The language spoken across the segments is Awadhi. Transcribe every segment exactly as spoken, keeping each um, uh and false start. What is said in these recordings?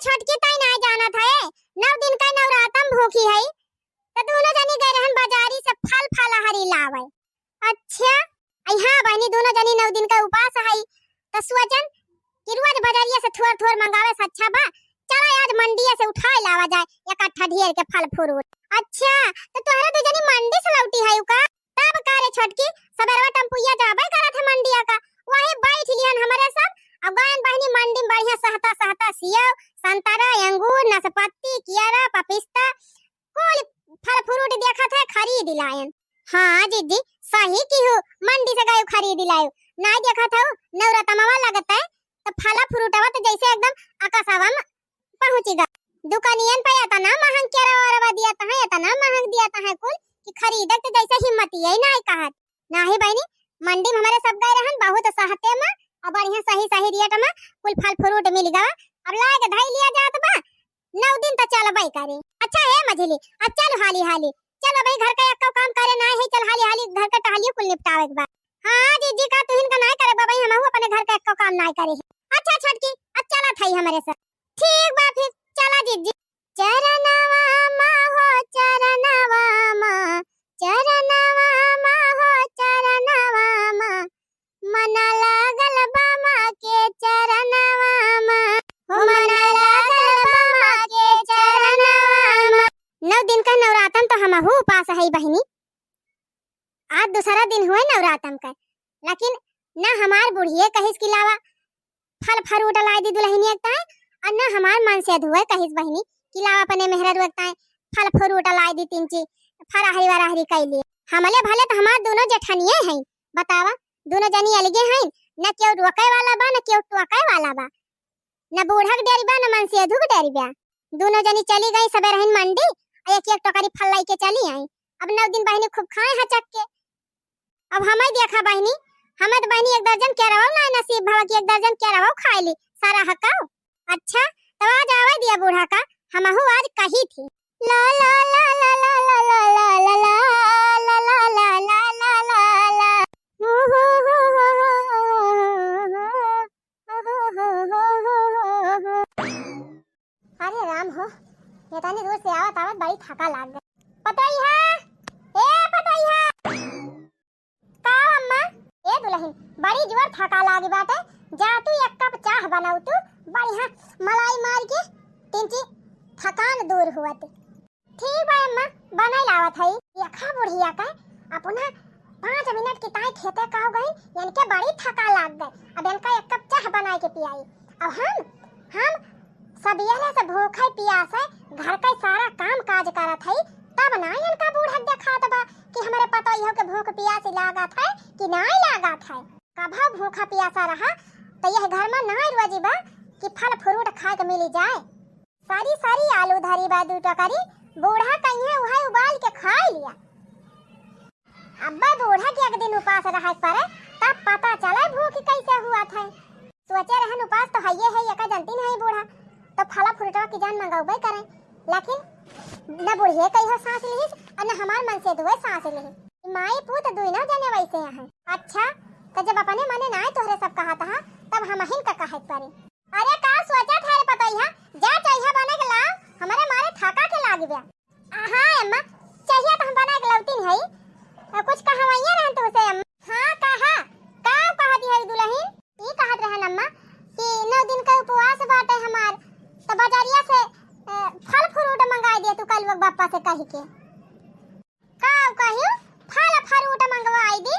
छोटकी तई नाहीं जानत है, नौ दिन का नवरातम भूखी है, तो दुनो जनी गए रहन बाजारी से फल फलहरी लावे। अच्छा, अई हाँ बहिनी, दुनो जनी नौ दिन का उपास है, तो सोचन कि रोज बाजारिया से थोर थोर मंगावे से अच्छा बा, चला आज मंडिया से उठाए लावा जाए इकट्ठा ढेर के फल फ्रूट। अच्छा, तो तोहरा दू जनी मंडी से लौटी है का? तब का रे छोटकी, सबेरवा टम्पुइया जाबे करत है मंडिया का, वही बैठ लिहन हमरे सब। अब गयन बहिनी मंडी में बढ़िया सहता सहता सेव, संतरा, अंगूर, नाशपाती, कियारा, पपिस्ता, कुल फल फ्रूट देखत है, खरीद लायन। हाँ जिज्जी, सही किहू, मंडी से गयो खरीद लायो। नाहीं देखत हो, नवरतमवा लगत है, तो फल फ्रूटवा तो जैसे एकदम आकाशवा में पहुँची गा। दुकानियन पे इतना महंग केरा ओरवा दियत है, इतना महंग दियत है कुल कि खरीदे के जैसे हिम्मत यही नाहीं कहत। नाहीं बहिनी, मंडी में हमरे सब गए रहन, बहुत सस्ते में और बढ़िया सही सही रेट में कुल फल फ्रूट मिल गवा। अब लाए के धई लिया जात बा, नौ दिन तो चलबे करे। अच्छा हे मझली, अब चल हाली हाली, चल भाई घर का एक्को काम करे नाहीं है, चल हाली हाली घर का टहलियो कुल निपटावे के बा। हाँ जिज्जी, का तुहिन का नाहीं करे बा भाई, हमहू अपने घर का एक्को काम नाहीं करे है। अच्छा छोटकी, अब चलत है हमरे से। ठीक बा फिर, चला जिज्जी। चरणवा मा हो चरणवा मा, चरणवा मा हो चरणवा मा, मना लागल बा माँ के चरणवा मा, हो मना लागल बा माँ के चरणवा मा। नौ दिन का नवरातन तो हमहू उपास है बहिनी, आज दूसरा दिन हुए नवरातन का, लेकिन ना हमार बुढ़िए कहिस कि लावा फल फ्रूट लाई दी दुलहिनिया के ताई, और ना हमार मनसेधुए कहिस बहिनी कि लावा अपने मेहररुआ के ताई फल फ्रूट लाई दी, तीन चीज फराहरी वराहरी कैली। हमले भले तो हमार दोनों जेठनिए हैं, बतावा, दोनों जनी अलगे हैं, न केहू रोके वाला बा, न केहू टोके वाला बा, न बूढ़ा के डेरी बा, न मनसेधु के डेरी बा। दोनों जनी चली गई सबेरहिन मंडी, और एक एक टोकरी फल लाई के चली आई। अब नौ दिन बहिनी खूब खाए हचक के। अब हमें देखा बहिनी, हमें तो बहिनी एक दर्जन केरवा ना नसीब भवा कि एक दर्जन केरवा खाए ली, सारा हकाओ। अच्छा, तो आज आवे दिया बूढ़ा का, हमहू आज कही थी। ला ला ला ला ला ला ला ला ला ला ला ला ला ला ला ला। अरे राम हो, इतनी दूर से आवत आवत बड़ी थका लाग गई। पतोहिया, ए पतोहिया। का अम्मा? ए दुलहिन, बड़ी जोर थका लागी बाटे, जा तू एक कप चाह बनाऊ तू, बढ़िया मलाई मार के, तिनची थकान दूर हुवत। ठीक बा अम्मा, बनाई लावत हई। देखा बुढ़िया का, अपना पाँच मिनट की ताई खेते कहो गई, इनके बड़ी थका लाग गई। अब इनका एक कप चाह बनाए के पियाई। अब हम, हम सबेरे से भूखे पियासे घर का सारा काम काज करत हई, तब ना इनका बूढ़ा देखात बा कि हमरे पतोहियो के भूख पियासी लागत है कि नाई लागत है। कभो भूखा पियासा रहा तो यह घर में नाई रोजी बा कि फल फ्रूट खाए के मिली जाए। सारी सारी आलू धरी बा दू टोकरी, बूढ़ा कहिए उहे उबाल के खाई लिया। अब्बे बूढ़ा के एक दिन उपास रहे पड़े, तब पता चले भूख कैसे हुआ था। सोचे रहन उपास तो हइये है, एका जनती नहीं बूढ़ा, तो फला फ्रूटवा की जान मंगौबे करें, लेकिन न बुढ़िए कहियो सांस लिहिस और न हमार मनसेधुए सांस लिहिस। माई पूत दुइनो जने वैसे हैं। अच्छा, तो जब अपने मने नाय तोहरे सब कहत हा, तब हमहिन का कहे के परी। अरे का सोचत है रे पतोहिया, जा चइहा बना के लाओ, हमरे मारे थका के लाग गया। हाँ अम्मा, चइहा तो हम बना के लौटिन हई। अ, कुछ कहवइया रहन तुमसे अम्मा। हाँ कहा, का कहत है दुलहिन? ई कहत रहन अम्मा कि नौ दिन का उपवास बाटे हमार, तो बजरिया से, अ, फल फ्रूट मंगाई दिया तू कल बापा से कह के। का कहियो फल फ्रूट मंगवाई दी।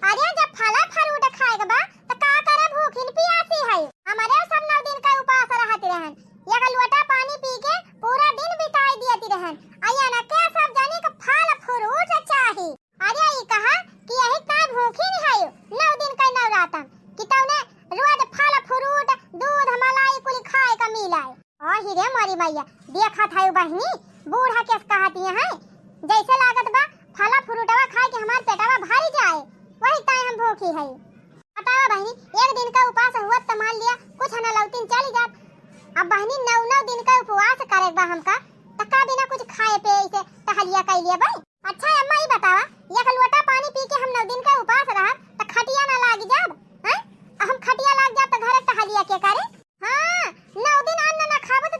अरे जब फल फ्रूट खाए के बा त का करे भूखिन पियासी है। हमरे सब नौ दिन का उपास रहत रहन, एक लोटा पानी पी के पूरा दिन बिताई दियत रहन। अइया ना के सब जानी के फल फ्रूट चाही। अरे ई कहा कि यही ताई भूखिन है नौ दिन का नवरातन कि तौने रोज फल फ्रूट दूध मलाई कुल खाए का मिलाए। ओ हिरे मोरी मैया, देखत है बहिनी, बूढ़ा केस कहती है, जैसे लागत बा फला फ्रूटवा खाए के हमार पेटवा भरी जाए, वही ताई हम भूखी है। बतावा बहिनी, एक दिन का उपास हुआ त मान लिया कुछ न लौटिन चली जात। अब बहिनी नौ नौ दिन का उपवास करे बा हमका, त का बिना कुछ खाए पे ऐसे टहलिया कर लिया भाई? अच्छा अम्मा ई बतावा, एक लोटा पानी पी के हम नौ दिन का उपास रहब त खटिया ना लागी जाब, हैं? अब हम खटिया लाग जाब त घरे टहलिया के करे? हाँ, नौ दिन अन्न ना खाबो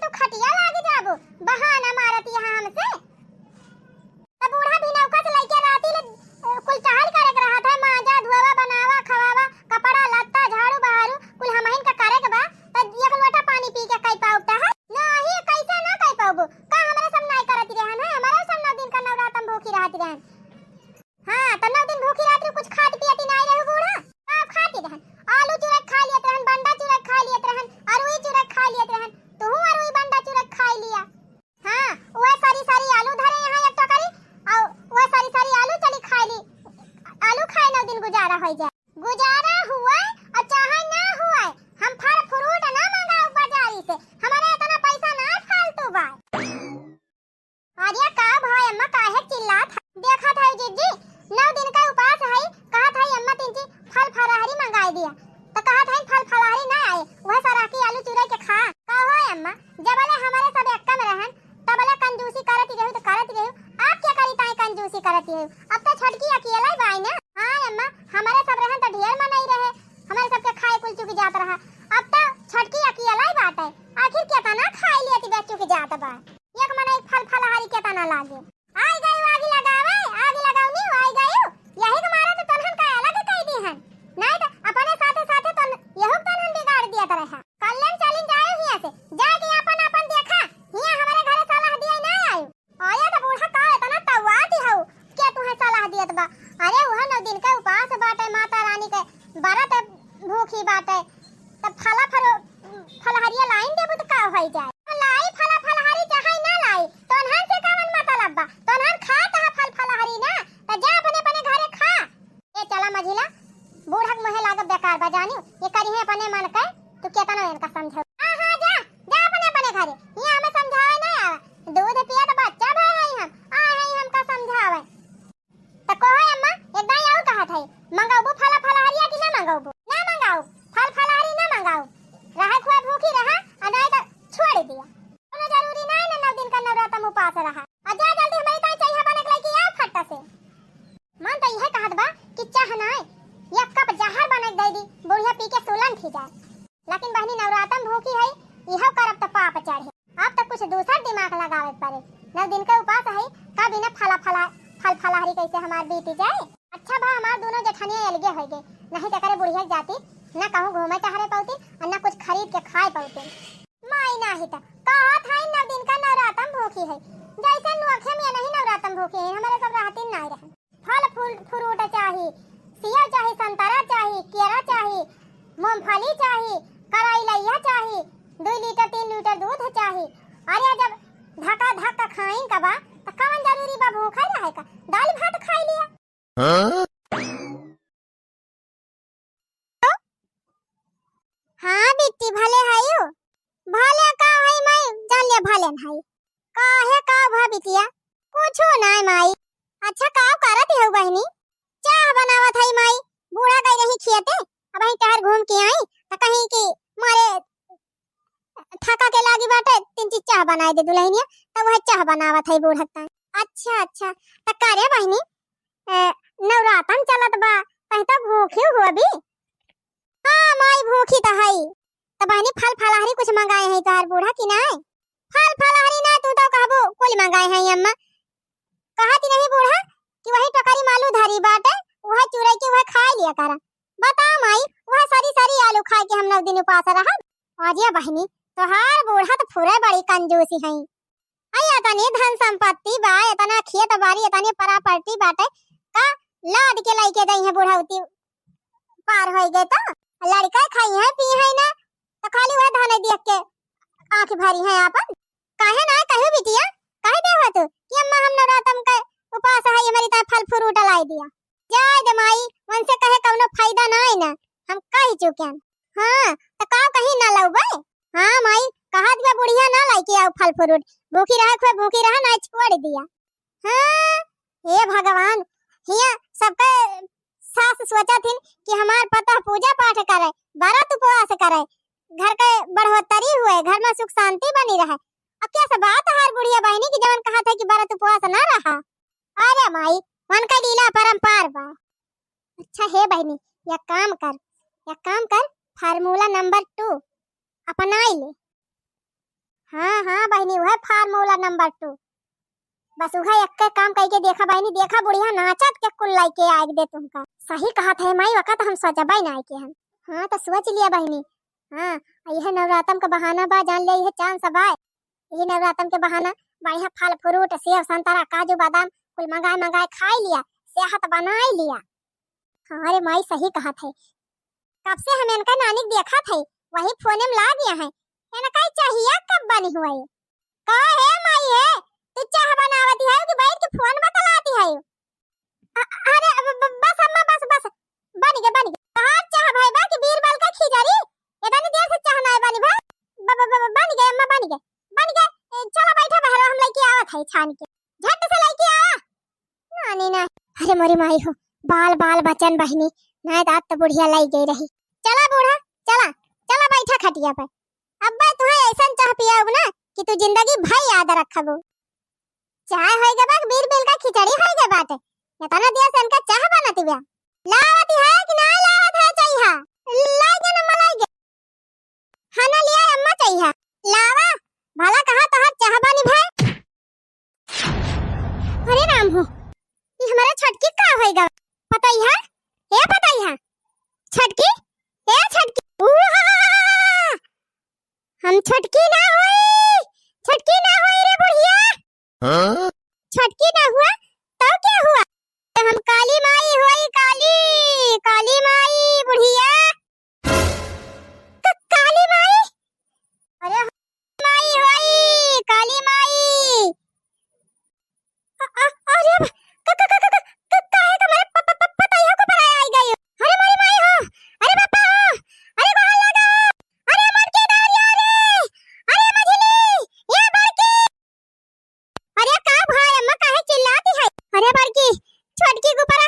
अब तो छोटकी अकेला ही बाई ना। हाँ अम्मा, हमरे सब रहन तो ढेर मनई रहे, हमरे सबके खाए कुल चुक जात रहा। अब तो छोटकी अकेला ही बाटे, आखिर केतना खाई लेती बे चुक जात बा। एक मनई फल फलहारी केतना लागे। आई गई आगी लगावे, आगी लगावनी आई गई। यही के मारे तो तोन्हन का अलग कई दी हन, नहीं तो अपने साथे साथे तो यहू तोन्हन बिगाड़ दिया तरह। कल्याण चलिन जाए हिया से, जाके अपन अपन देखा, हिया हमरे घरे सलाह दिए ना आए। अरे तो बूढ़ा का इतना तवाती हऊ के तुहे सलाह दियत बा? अरे उहे नौ दिन के उपास बाटे, माता रानी के बरत भूखी बाटे, तब फला फरो फलहरिया लाइन देबू तो का होई जाए? लाई फला फलहरी चाहे ना लाई, तोन्हन से कवन मतलब बा? तोन्हन खात ह फल फलहरी ना, त जा अपने अपने घरे खा। ए चला मझिला, बूढ़क मुहे लागब बेकार बा जानी, ये करिहे अपने मन के, तू केतना इनका समझाऊ। हाँ हाँ जा, जा अपने अपने घरे, हिया हमें समझावे ना आवे, दूध पियत बच्चा भय है हम, आए हैं हमका समझावे। त कहो अम्मा, एक दाई और कहत है, मंगाउबू फला फलहरिया कि ना मंगाउबू? ना मंगाऊ, फल फलहरी ना मंगाऊ, रहा खुआ भूखी रहा, आ नहीं तो छोड़ दिया। कोनो जरूरी नहीं ना नौ दिन का नवरातम उपास रहा। आ जा जल्दी हमरी ताई चाह बने के लेके आओ फट्टा से। मन तो यह कहत बा कि चाह ना, एक कप जहर बने के दे दी, बुढ़िया पी के सुलन थी जाए। लेकिन बहनी नवरातम भूखी है, इहो करब त पाप चढ़े। अब त कुछ दूसर दिमाग लगावे पड़े। नौ दिन के उपास है, का बिना फला फला फल फलहरी कैसे हमार बीती जाए? अच्छा भा हमार दोनों जेठनिया अलगे हो गए, नहीं तो करे बुढ़िया जाती, न कहूँ घूमे टहरे पौती और न कुछ खरीद के खाए पौती। माई नाही त कहत है नौ दिन का नवरातम भूखी है, जैसे नोखे में नहीं नवरातम भूखी है, हमारे सब रहती नहीं रहे। फल फूल फ्रूट चाही, सेव चाही, संतरा चाही, केरा चाही, मूंगफली चाही, करैलैया चाही, दुई लीटर तीन लीटर दूध चाही। अरे जब धका धक खाइन का बा त कवन जरूरी बा भूखा रहे का? दाल भात खाई लिया। हाँ? हाँ बिट्टी, भले हयू। भले का हई माई, जान ले भले न हई। काहे का भा बिटिया? कुछो नाय माई। अच्छा का करत हऊ बहिनी? चाह बनावत हई माई। बूढ़ा गई रही खेते, अब वहीं टहर घूम के आई, त कहीं कि मारे थका के लागी बाटे, तीन चीज चाह बनाए दे दुल्हनिया, त वह चाह बनावत हई बूढ़ा ताई। अच्छा अच्छा, त का रे बहिनी, ए, नवरातन चलत बा, तहीं त भूखी हुआ भी। हाँ माई, भूखी त हई। त बहिनी, फल फलहरी कुछ मंगाए हई तोहार बूढ़ा कि नाय? फल फलहरी ना, तू तो कहबो कुल मंगाए हई अम्मा। कहत नहीं बूढ़ा कि वही टोकरी में आलू धरी बाटे, वह चुरई के वह खाए लिया करा। बता माई, वह सरी सरी आलू खाए के हम नौ दिन उपास रहब। अरे बहिनी, तोहार बूढ़ा त फुरे बड़ी कंजूसी हई। अई एतनी धन संपत्ति बा, एतना खेत बारी, एतनी प्रॉपर्टी बाटे, का लाद के लइके दई है बुढ़ौती पार होई गए त? लड़का खाई है पी है ना, त खाली वह धन देख के आँख भरी है आपन। काहे ना कहू बिटिया, कह दे हो तू कि अम्मा हम नवरातम के उपास है, हमारी ताई फल फ्रूट लाई दिया। जाए दे माई, उनसे कहे कौनो फायदा ना है ना, हम कह चुके हैं। हाँ, त का कहीं ना लउबे? हाँ माई, कहा दिया बुढ़िया ना लाइके आओ फल फ्रूट, भूखी रहा खुए भूखी रहा ना छोड़ दिया। हाँ, हे भगवान, हिया सबके सास सोचा थिन कि हमार पतोह पूजा पाठ करे, व्रत उपवास करे, घर के बढ़ोतरी हुए, घर में सुख शांति बनी रहे। अब क्या सब बात हर बुढ़िया बहिनी की जवन कहा था कि व्रत उपवास ना रहा? अरे माई, उनका लीला परंपार बा। अच्छा हे बहिनी, या काम कर, या काम कर, formula number two अपनाई ले। हाँ हाँ बहिनी, वह formula number two। बस उहे एक्के काम कइके देखा बहिनी, देखा बुढ़िया नाचत के कुल लइके आइक दे तुमका। सही कहत है माई, वका त हम सोचबे नाई के हन। हाँ त सोच लिया बहिनी। हाँ, यह नवरातम का बहाना बा, जान ले यह chance बा। यही नवरातम के बहाना बढ़िया फल फ्रूट, सेव संतरा, काजू बादाम कुल मंगाए मंगाए खाई लिया, सेहत बनाई लिया। हाँ रे माई, सही कहत है। कब से हम इनका नानी के देखत है, वही फोने में लाग गया है। इनका चाहिए कब बनी हुआ है? का हे माई हे, तू चाह बनावती है कि बैठ के फोन बतलाती है? अ-, अरे ब-, ब-, बस अम्मा, बस बस, बन गए, बन गए। तहार चाह भाई बा कि बीरबल का खिचड़ी? इतनी देर से चाह ना बनी भा। ब-, ब-, ब-, बन गए अम्मा, बन गए, बन गए। ए, चला बैठा बहरा, हम लेके आवत है छान के, झट से लेके आवा। नानी ना, अरे मोरी माई हो, बाल बाल बचन बहिनी, ना दात तो बुढ़िया लाई गई रही। चला बूढ़ा, चला, चला बैठा खटिया पर। अब्बा तुहे ऐसन चाह पियाउब ना कि तू जिंदगी भर याद रखबू। चाय होई गए बा, बीरबल का खिचड़ी होई गए बाटे। एतना देर से इनका चाह बनत बिया। लावत है कि ना लावत है चइहा? लाई के ना मलाई के। हाँ ना लिया अम्मा चइहा। लावा, भला कहाँ तोहार चाह बनी भाई? अरे राम हो, ई हमारे छोटकी का होइगा? पतइहा, ए पतइहा, छोटकी, ए छोटकी, उहा! हम छोटकी ना होई, छोटकी ना होई रे बुढ़िया। हाँ? छोटकी ना हुआ, तो क्या हुआ? हम काली माई होई, काली, काली माई बुढ़िया। क-, काली माई? अरे माई होई, काली माई। अ-, अ-, अरे अब क-, क-, क-, क-, क-, क-, काहे का मारे प-, प-, प-, पतैया को पराया आई गई? अरे मोरी माई हो, अरे बापा हो, अरे गोहार लागा हो, अरे मोटकी दौरिया रे, अरे मझली, ये बड़की। अरे का भाई अम्मा काहे चिल्लाती है? अरे बड़की, छोटकी के ऊपर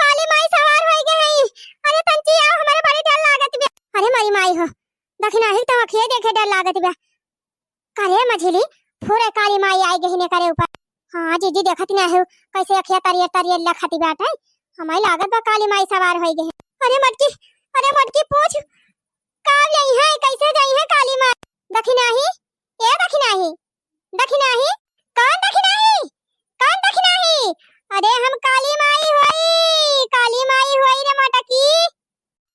काली माई सवार होई गई है। अरे तंची आओ, हमारे बड़ी डर लागत बा। अरे मोरी माई हो, दखिनाही तो अखिए देखे डर लागत बा। करे मझली, फुरे काली माई आई गई ने करे ऊपर। हाँ जीजी, देखत ना हो कैसे अखिया तरियर तरियर लखत बाटे। हमारी लागत बा काली माई सवार होई गई। अरे मटकी, अरे मटकी पूछ, का जाई है, कैसे जाई है काली माई? दखिनाही, ए दखिनाही, दखिनाही, कौन दखिनाही? कौन दखिनाही? अरे हम काली माई होई, काली माई होई रे मटकी।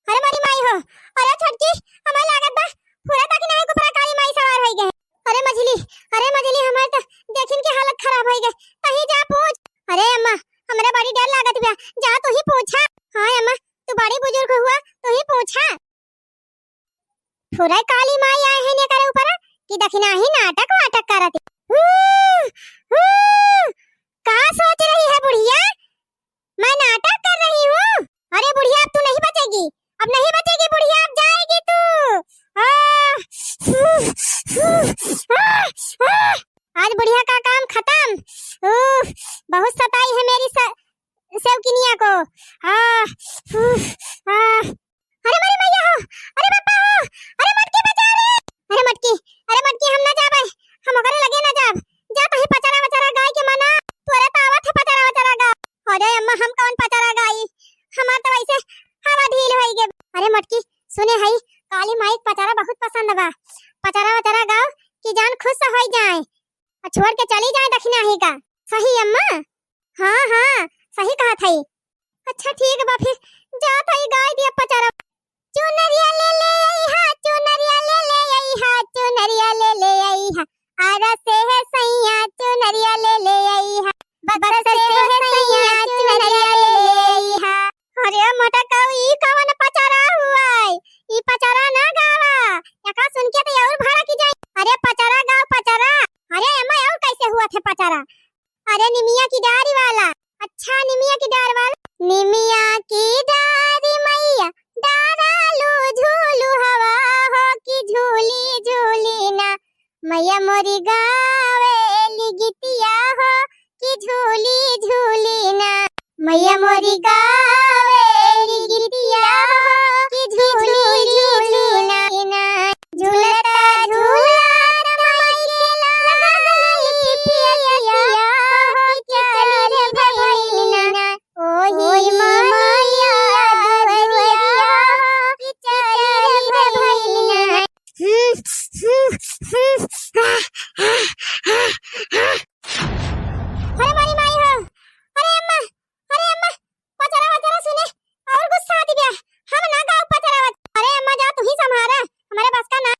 अरे मोरी माई हो, अरे छोटकी, हमार लागत बा, फुरा दखिनाही के ऊपर काली माई सवार होई गए। अरे मझली, अरे मझली, हमार तो देखिन के हालत खराब होई गए। तही जा पूछ। अरे अम्मा, हमरा बड़ी डर लागत बा, जा तू ही पूछा। हाँ अम्मा, तू बड़ी बुजुर्ग हुआ, तू ही पूछा। फुरा काली माई आए हैं ने करे ऊपर कि दखिनाही नाटक वाटक करत। हू, हू, का सोच रही है बुढ़िया? मैं नाटक कर रही हूँ। अरे बुढ़िया, अब तू नहीं बचेगी, अब नहीं बचेगी बुढ़िया, अब जाएगी तू। आ, आ, आ, आ। आज बुढ़िया का काम खत्म। उफ, बहुत सताई है मेरी स-, सेवकिनिया को। आ, उफ, आ। अरे मोरी मैया हो, अरे बापा हो, अरे मटकी बचाओ रे। अरे मटकी, अरे मटकी, हम ना जाबे, हम ओकरे लगे ना जाब। जा तही पचरा वचरा गाय के मना, तोरे तो आवत है पचरा वचरा गा। अरे अम्मा, हम कौन पचरा गाई, हमार तो वैसे हवा ढील होई गे। अरे मटकी, सुने हई, काली माई के पचरा बहुत पसंद बा, पचरा वचरा गाओ कि जान खुश होई जाए। आ छोड़ के चली जाए दखिनाही का। सही अम्मा? हाँ, हाँ, सही कहत हई। अच्छा ठीक बा, फिर जात हई गाय दिया पचरा। चुनरिया ले ले अइहा, चुनरिया ले ले अइहा, चुनरिया ले ले अइहा। आरा से है सैया चुनरिया ले ले अइहा। बक्सर से है सैया चुनरिया ले ले अइहा। अरे मोटकाऊ, ई कवन पचरा हुआ? ई पचरा ना गावा। एका सुन के तो और भड़क जाई। अरे पचरा गाओ, पचरा। अरे अम्मा, और कैसे हुआ थे पचरा? अरे निमिया की डारी वाला। अच्छा, निमिया की डार वाला। निमिया की डारी मैया, डारा लो झूलू हवा हो कि झूली झूली ना। मैया मोरी गावेली गीतिया हो कि झूली झूली ना। मैया मोरी गावेली गीतिया हो कि झूली झूली ना। झूलता झूलत माई के लागल पियसिया हो कि चली रे भैना। ओही मैया दुआरिया हो कि चली रे भैना। अरे मोरी माई हो, अरे अम्मा, अरे अम्मा, पचरा वचरा सुने और गुस्सा आती बा। हम ना गाओ पचरा वचरा। अरे अम्मा जा तू ही संभारा, हमारे बस का ना।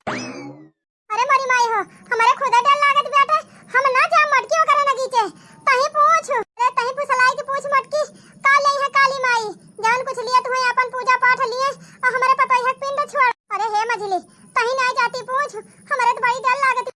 अरे मोरी माई हो, हमारे खुदे डर लागत बाटे, हम ना जा मटकी ओकरे नगीचे। तही पूछ, अरे तही फुसलाई के पूछ मटकी, का ले है काली माई, जौन कुछ लिए तुम्हें अपन पूजा पाठ लिए और हमारे पतोहिया के पिंड छोड़। अरे हे मझली, तही ना जाती पूछ, हमारे तो बड़ी डर लागत।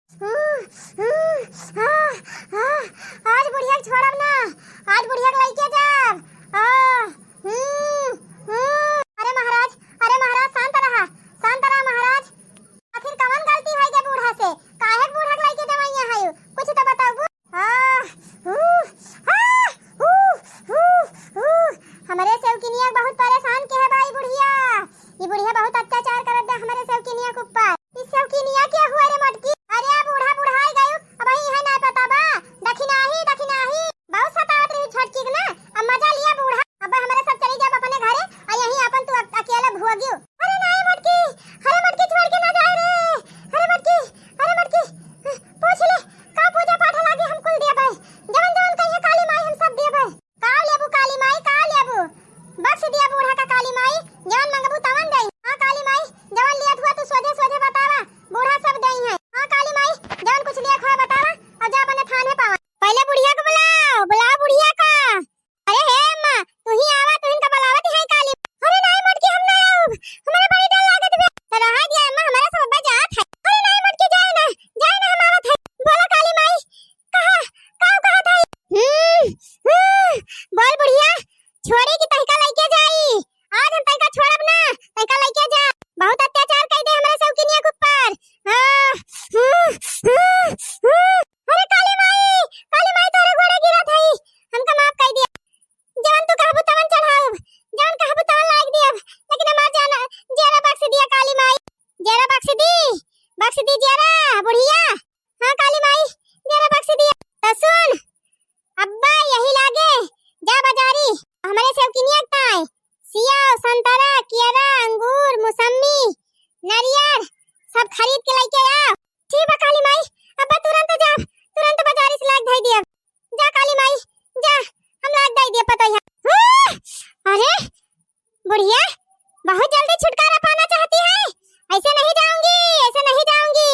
जरा बुढ़िया, हाँ काली माई, जरा बख्श दिया। तो सुन, अब्बा यही लागे, जा बाजारी, हमरे सेवकिनिया के ताई सेव, संतरा, केरा, अंगूर, मौसम्मी, नारियर सब खरीद के लेके आओ। ठीक बा काली माई, अब्बा तुरंत जा, तुरंत बाजारी से लाग धई दिया। जा काली माई, जा, हम लाग धई दिया पतोहिया। हाँ, अरे बुढ़िया, बहुत जल्दी छुटकारा पाना चाहती है। ऐसे नहीं जाऊंगी, ऐसे नहीं जाऊंगी।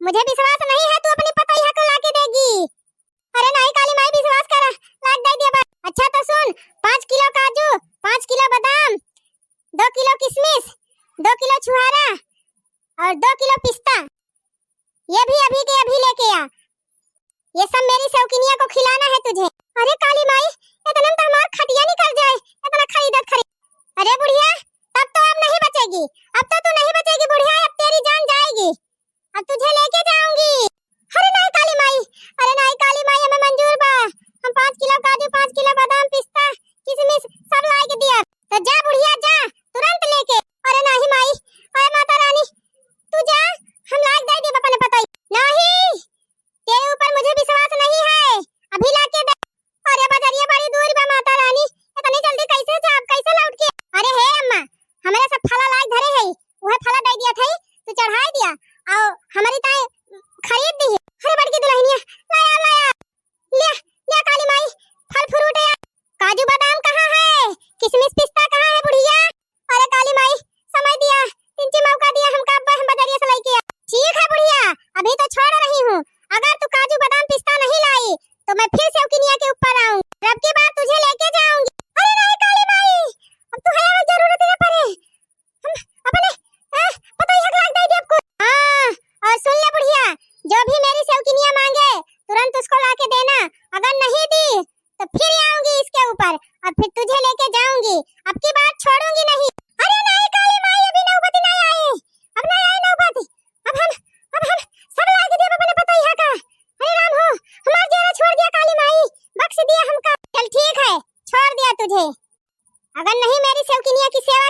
मुझे विश्वास नहीं है तू अपनी पतोहिया को लाके देगी। अरे नहीं काली माई, विश्वास कर, लाग दे दिया बा। अच्छा तो सुन, पाँच किलो काजू, पाँच किलो बादाम, दो किलो किशमिश, दो किलो छुहारा और दो किलो पिस्ता, ये भी अभी के अभी लेके आ। ये सब मेरी सेवकिनिया को खिलाना है तुझे। अरे काली माई, इतने में तो हमार खटिया निकल जाए, इतना खरीदत खरीद। अरे बुढ़िया, तब तो अब नहीं बचेगी, अब तो तू नहीं बचेगी बुढ़िया, अब तेरी जान जाएगी, अब तुझे लेके जाऊंगी। अरे नहीं काली माई, अरे नहीं काली माई, हमें मंजूर बा, हम पाँच किलो काजू, पाँच किलो बादाम, पिस्ता, किशमिश सब ला के दिया। तो जा बुढ़िया जा, तुरंत लेके। अरे नहीं माई, अरे माता रानी, तू जा, हम लाग दे देब अपने पतोहिया। नहीं, तेरे ऊपर मुझे विश्वास नहीं है, अभी लाके दे। अरे बजरिया बड़ी दूर बा माता रानी, इतनी जल्दी कैसे जाब, कैसे लौट के? अरे हे अम्मा, हमरे सब फला लाग धरे है, वह फला दे दिया था, तू चढ़ाई दिया, आओ हमारी ताई खरीद दी। अरे बड़की दुल्हनिया, लाया लाया, ले, ले काली माई, फल फ्रूट है, काजू बादाम कहाँ है, किशमिश पिस्ता कहाँ है बुढ़िया? अरे काली माई, समय दिया, तिनची मौका दिया हमका, अब्बा हम बजरिया से लेके आ। ठीक है बुढ़िया, अभी तो छोड़ रही हूँ, अगर तू काजू बादाम पिस्ता नहीं लाई तो मैं फिर सेवकिनिया के ऊपर आऊंगी, अब की बार तुझे लेके जाऊंगी। अरे नहीं काली माई, अब तो है जरूरत न पड़े, हम अपने, आ, पतोहिया के लाग दे दे आपको। हाँ, और सुन ले बुढ़िया, जो भी मेरी सेवकिनिया मांगे तुरंत उसको लाके देना, अगर नहीं दी तो फिर आऊंगी इसके ऊपर और फिर तुझे लेके जाऊंगी, अब की बार छोड़ूंगी नहीं। अरे नहीं काली माई, अभी नौबत नहीं आई, अब नहीं आई नौबत, अब हम, अब हम सब लाग देब अपने पतोहिया का। अरे राम हो, हमार जेरा छोड़ दिया काली माई, बख्श दिया हमका। चल ठीक है, छोड़ दिया तुझे, अगर नहीं मेरी सेवकिनिया की सेवा